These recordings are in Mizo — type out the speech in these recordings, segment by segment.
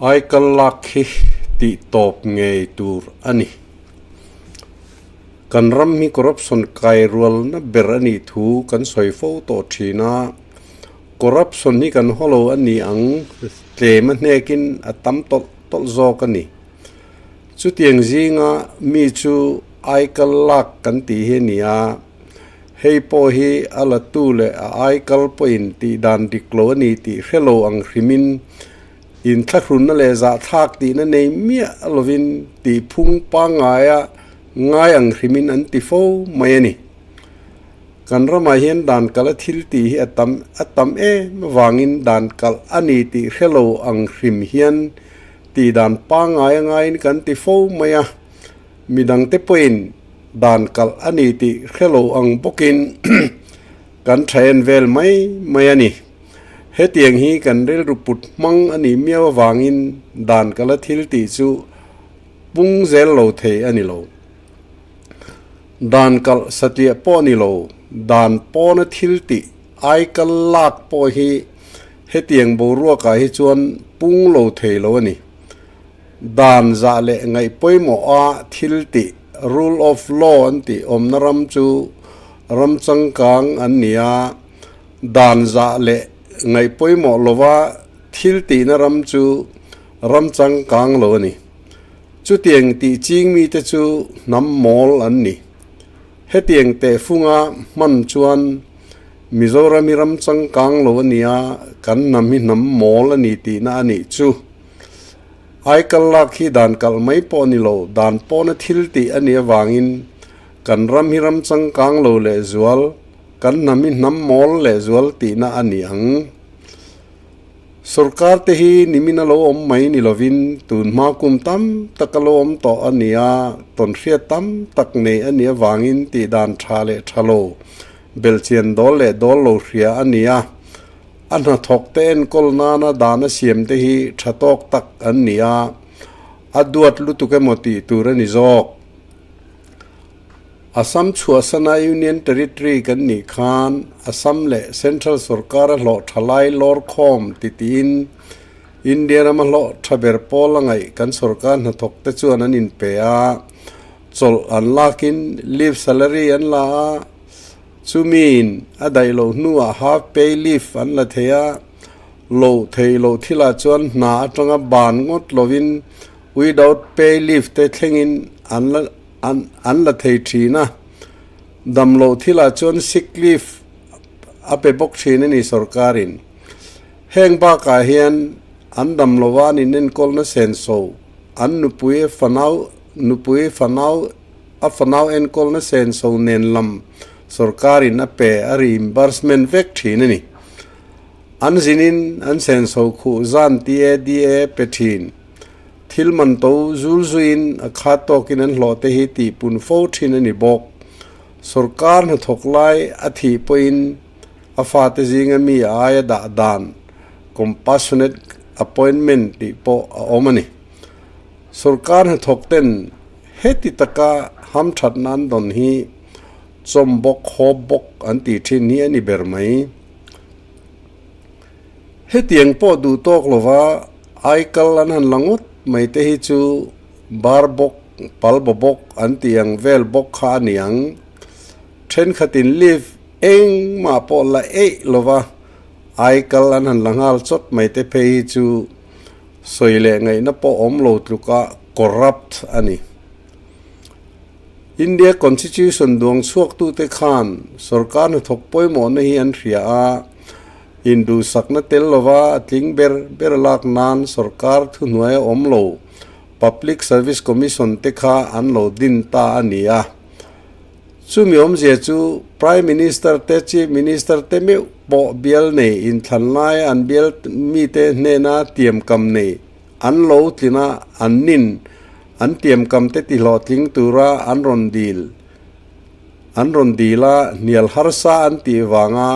Aikal lak hi tih tawp ngei tur a ni. Kan ram hi corruption kai rualna ber a nih thu kan sawi fo tawh thin a, corruption hi kan haw lo a ni ang tlem a hnekin a tam tawlh tawlh zawk a ni. Chutiang zinga mi chu aikal lak kan tih hi a ni a, hei pawh hi a latu leh a aikal pawhin tih dan dik lo a ni tih hre lo ang hrimin Inthlahrunna leh zahthlak tihna nei miah lovin tihphung pangngaia ngai ang hrimin an ti fo mai a ni. Kan ramah hian dan kalh a thil tih hi a tam a tam em avangin dan kalh a ni tih hre lo ang hrim hian tih dan pangngaia ngaiin kan ti fo mai a, midangte pawhin dan kalh a ni tih hre lo ang bawkin kan tha en vel mai mai a ni. Hetiang hi kan rilru put hmang a nih miau avangin dan kala thil tih chu pung zel lo thei a ni lo. Dan kalh satliah pawh a ni lo, dan pawna thil tih ai kal lak pawh hi hetiang boruakah hi chuan pung lo thei lo a ni. Dan zah leh ngaih pawimawha thil tih, rule of law an tih awmna ram chu ram changkang an ni a, Dan zah leh ngaih pawimawh lova thil tihna ram chu ram changkang lo a ni. Chutiang tih ching mite chu hnam mawl an ni. Hetiang tehfunga hman chuan Mizoram hi ram changkang lo a nia, kan hnam hi hnam mawl a ni tihna a nih chu. Aikal lak hi dan kalh mai pawh a ni lo, dan pawna thil tih a nih avangin kan ram hi ram changkang lo lehzual Kan hnam hi hnam mawl leh zual tihna a ni ang. Sorkar te hi nimin a lo awm mai ni lovin tun hma kum tam tak a lo awm tawh a ni a, tawnhriat tam tak nei a nih avangin tihdan tha leh tha lo, belhchian dawl leh dawl lo hria a ni a. A hnathawk te enkawl nana dan a siam te hi tha tawk tak an ni a, a duat lutuk emaw tih tur a ni zawk. Assam chhuahsana Union Territory kan nih khan Assam leh Central sorkar a hlawh tha lai lawr khawm ti tiin India rama hlawh tha ber pawl a ngaih kan sorkar hnathawk te chuan an inpe a, chawlh an lakin leave salary an la a, chumiin a daih loh hnuah half pay leave an la thei a, loh theih loh thilah chuan hna atanga ban ngawt lovin without pay leave te thlengin an la An an la thei thin a, dam loh thilah chuan sick leave a pe bawk thin a ni sorkarin. Heng bakah hian an dam lova an inenkawlna senso, an nupui fanau nupui fanau a fanau enkawlna senso nen lam sorkarin a pe a reimbursement vek thin a ni. An zinin an senso khuh zan TADA pe thin. Thil man to zul zuiin a khat tawkin an hlawh te hi tih pun fo thin a ni bawk. Sorkar hnathawk lai a thih pawhin a fate zinga mi a aia dah dan, compassionate appointment, tih pawh a awm a ni. Sorkar hnathawk ten heti taka hamthatna an dawn hi chawm bawk, hawp bawk an tih thin hi a ni ber mai. Hetiang pawh duh tawk lova aikal an han la ngawt mai te hi chu bar bawk, pal baw bawk an tih ang vel bawk kha a ni ang. Thenkhatin leave engmah pawh la eih lova aikal an han la nghal chawt mai te phei hi chu sawi leh ngaihna pawh awm lo tluka corrupt a ni. India Constitution duang chhuaktute khan sorkar hnathawk pawimawhna hi an hria a, induhsakna tel lova a tling ber ber lak nan sorkar thuhnuai a awm lo Public Service Commission te kha an lo din ta a ni a. Chumi awmzia chu Prime Minister te Chief Minister te meuh pawh bial nei inthlan laia an bial mite hnena tiamkam nei an lo tlina an nin An tiamkamte tihlawhtling tura an rawn dil an rawn dil a, hnial harsa an tih vanga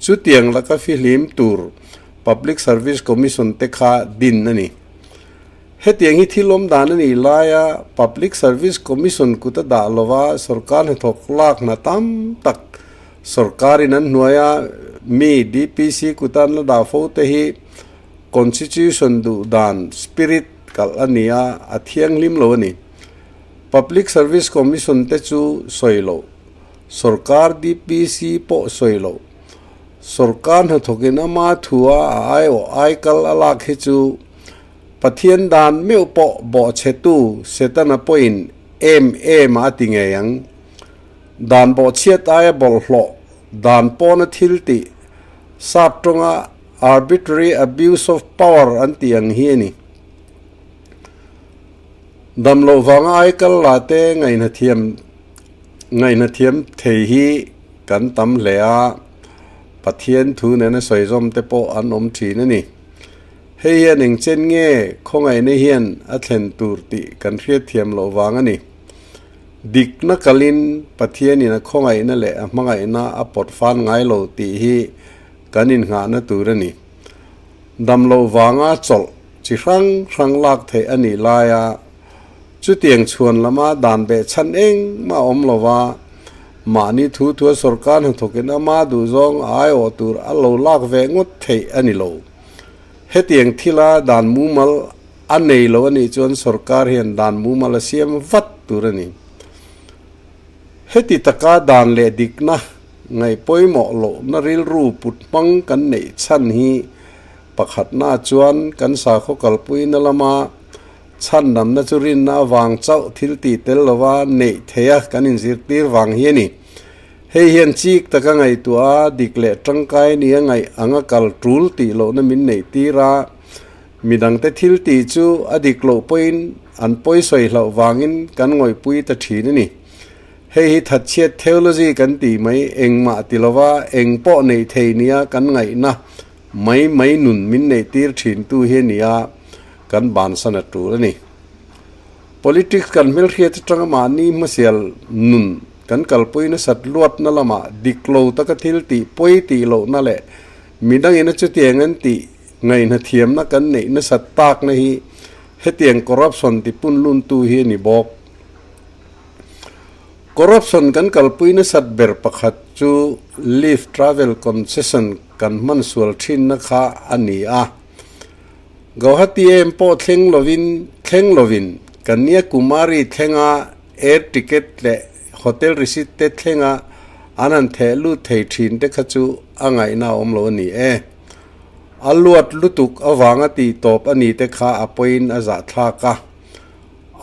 chutiang laka fihlim tur Public Service Commission te kha din a ni. Hetiang hi thil awm dan a nih laia Public Service Commission kut a dah lova sorkar hnathawk lak hna tam tak sorkarin an hnuaia mi DPC kuta an la dah fo te hi Constitution duh dan, spirit, kalh a ni a, a thianghlim lo a ni. Public Service Commission te chu sawi loh, sorkar DPC pawh sawi loh, sorkar hnathawkin ama thua a aiawh aikal a lak hi chu Pathian dan meuh pawh bawhchhetu Setana pawhin em em a ti ngei ang. Dan bawhchhiat aia bawlhhlawh dan pawna thil tih sap tawnga arbitrary abuse of power an tih ang hi a ni. Dam loh vanga aikal la te ngaihnathiam ngaihnathiam thei hi kan tam hle a, Pathian thu nena sawizawm te pawh an awm thin a ni. Hei hian engchen nge khawngaihna hian a thlen tur tih kan hriatthiam loh vang a ni. Dikna kalin Pathianin a khawngaihna leh a hmangaihna a pawt fan ngai lo tih hi kan innghahna tur a ni. Dam loh vanga chawlh chi hrang hrang lak theih a nih laia chutiang chhuan lama dan beh chhan engmah awm lova mahni thu thua sorkar hnathawkin ama duhzawng a aiawh tur a lo lak ve ngawt theih a ni lo. Hetiang thila dan mumal a nei lo a nih chuan sorkar hian dan mumal a siam vat tur a ni. Heti taka dan leh dikna ngaih pawimawh lohna rilru put hmang kan neih chhan hi pakhatna chuan kan sakhaw kalpuina lama chhandamna chu rinna avang chauh thil tih tel lova neih theia kan inzirtir vang hi a ni. Hei hian chik taka ngaihtuah a dik leh tangkai nia ngaih anga kal tul tih lohna min neih tir a, Midangte thil tih chu a dik loh pawhin an pawi sawi hlauh vangin kan ngawihpui ta thin a ni. Hei hi thatchhiat theology kan tih mai engmah ti lova eng pawh neih thei nia kan ngaihna mai mai nun min neih tir thin tu hi a ni a, kan bansan a tul a ni. Politics kan hmelhriat atanga mahni hmasial nun kan kalpui nasat luatna lamah dik lo taka thil tih pawi tih lohna leh midangin a chutiang an tih Ngaihna thiamna kan neih nasat takna hi hetiang corruption ti punluntu hi a ni bawk. Corruption kan kalpui nasat ber pakhat chu leave travel concession kan hman sual thinna kha a ni a. Gauhati em pawh thleng lovin thleng lovin Kanyakumari thlenga air ticket leh hotel receipt te thlenga an han theh lut thei thin te kha chu a ngaihna a awm lo a ni e. A luat lutuk avanga tih tawp a ni te kha a pawiin a zahthlak a.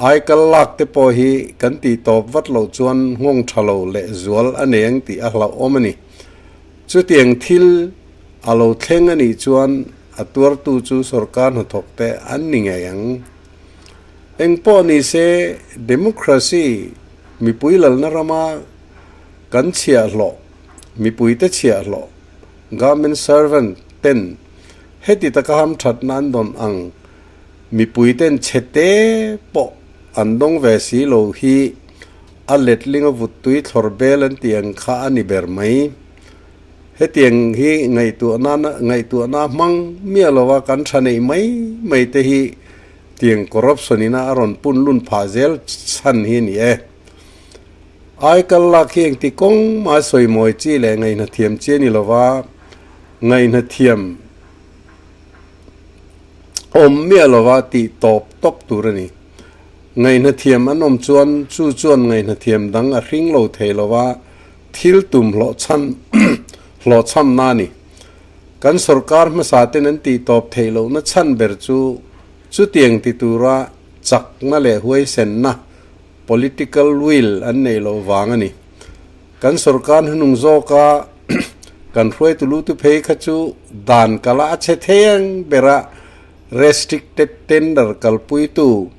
Aikal lak te pawh hi kan tih tawp vat loh chuan nghawng tha lo leh zual a nei ang tih a hlauhawm a ni. Chutiang thil a lo thleng a nih chuan a tuartu chu sorkar hnathawk te an ni ngei ang. Eng pawh ni se democracy mipui lalna rama kan chhiahhlawh, mipuite chhiahhlawh, Government servant ten heti taka hamthatna an dawn ang mipui ten chhete pawh an dawng ve si lo hi a letling a vuttui thlawr bel an tih ang kha a ni ber mai. Hetiang hi ngaihtuahna ngaihtuahna hmang miah lova kan tha neih mai mai te hi tiang corruption ina a rawn pun lun phah zel chhan hi a ni e. Aikal lak hi engti kawng mah sawi mawi chi leh ngaihna thiam chi a ni lova, ngaihna thiam awm miah lova tih tawp tawp tur a ni. Ngaihna thiam an awm chuan chu chuan ngaihna thiam dang a hring lo thei lova, thil tum hlawhchhan hlawhchhamna a ni. Kan sorkar hmasa ten an tih tawp theih lohna chhan ber chu chutiang ti tura chakna leh huaisenna Political will an neih loh vang a ni. Kan sorkar hnung zawka kan hruaitu lutu phei kha chu dan kala a che thei ang bera restricted tender kalpuitu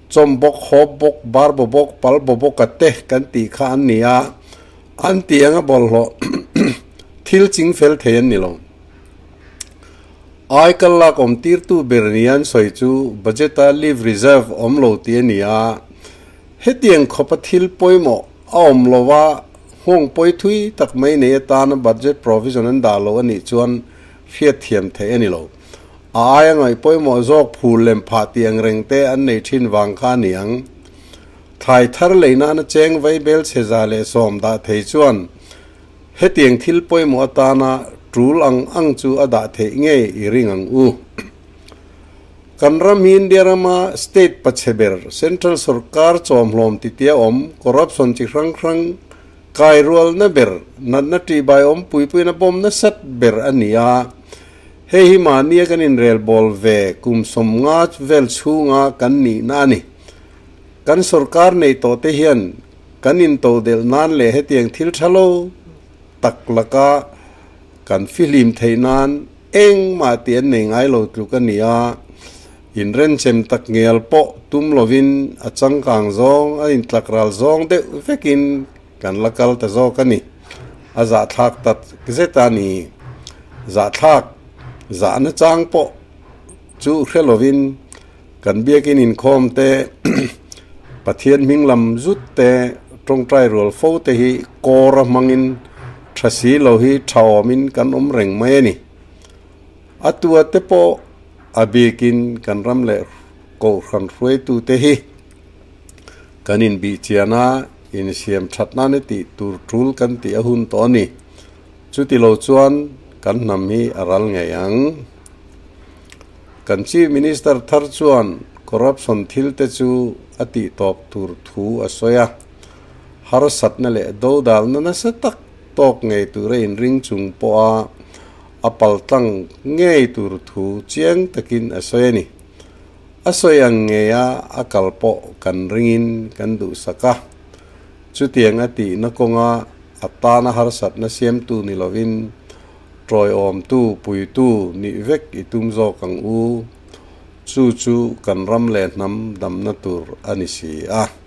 chawm bawk, hawp bawk, bar baw bawk, pal baw bawk a te kan tih kha an ni a, an tih anga bawlhhlawh thil ching fel thei an ni lo. Aikal lak awm tirtu ber nia an sawi chu budget-a leave reserve awm lo tih a ni a, hetiang khawpa thil pawimawh a awm lo a, nghawng pawi thui tak mai nei atana budget provision an dah lo a nih chuan hriatthiam theih a ni lo. A aia ngaih pawimawh zawk phul lem phah tih ang reng te an nei thin vang kha a ni ang. Thlai thar lei nana cheng vaibel chhe 110 dah thei chuan Hetiang thil pawimawh atana tul ang ang chu a dah theih ngei i ring ang u. Kan ram hi India rama state pachhe ber, central sorkar chawmhlawm titia awm, corruption chi hrang hrang kai rualna ber, natna ṭihbai awm puipuina bawm nasat ber a ni a. Hei hi mahnia kan inrelbawl ve kum 50 vel chhunga kan nihna a ni. Kan sorkar nei tawhte hian kan intodelh nan leh hetiang thil tha lo tak laka kan fihlim theih nan engmah tih an nei ngai lo tluk a ni a, inrenchem tak ngial pawh tum lovin a changkang zawng a intlak ral zawng deuh vekin kan la kal ta zawk a ni. A zahthlak tak zet a ni. Zahthlak zahna chang pawh chu hre lovin Kan biakin inkhawm te, Pathian hming lam zut te, tawngtai rual fo te hi kawr a hmangin tha si lo hi tha awmin kan awm reng mai a ni. A tua te pawh a bikin kan ram leh kohhran hruaitu te hi kan inbihchian a, insiam that nan e tih tur tul kan tih a hun tawh a ni. Chuti lo chuan kan hnam hi a ral ngei ang. Kan Chief Minister thar chuan corruption thil te chu a tih tawp tur thu a sawi a, harsatna leh dodalna nasa tak tawk ngei tura inring chung pawha a paltlang ngei tur thu chiang takin a sawi a ni. A sawi ang ngeia a kal pawh kan ringin kan duhsak a, chutiang a tihna kawnga a tana harsatna siamtu ni lovin Tawiawmtu, puitu nih vek i tum zawk ang u. Chu chu kan ram leh hnam damna tur a ni si a.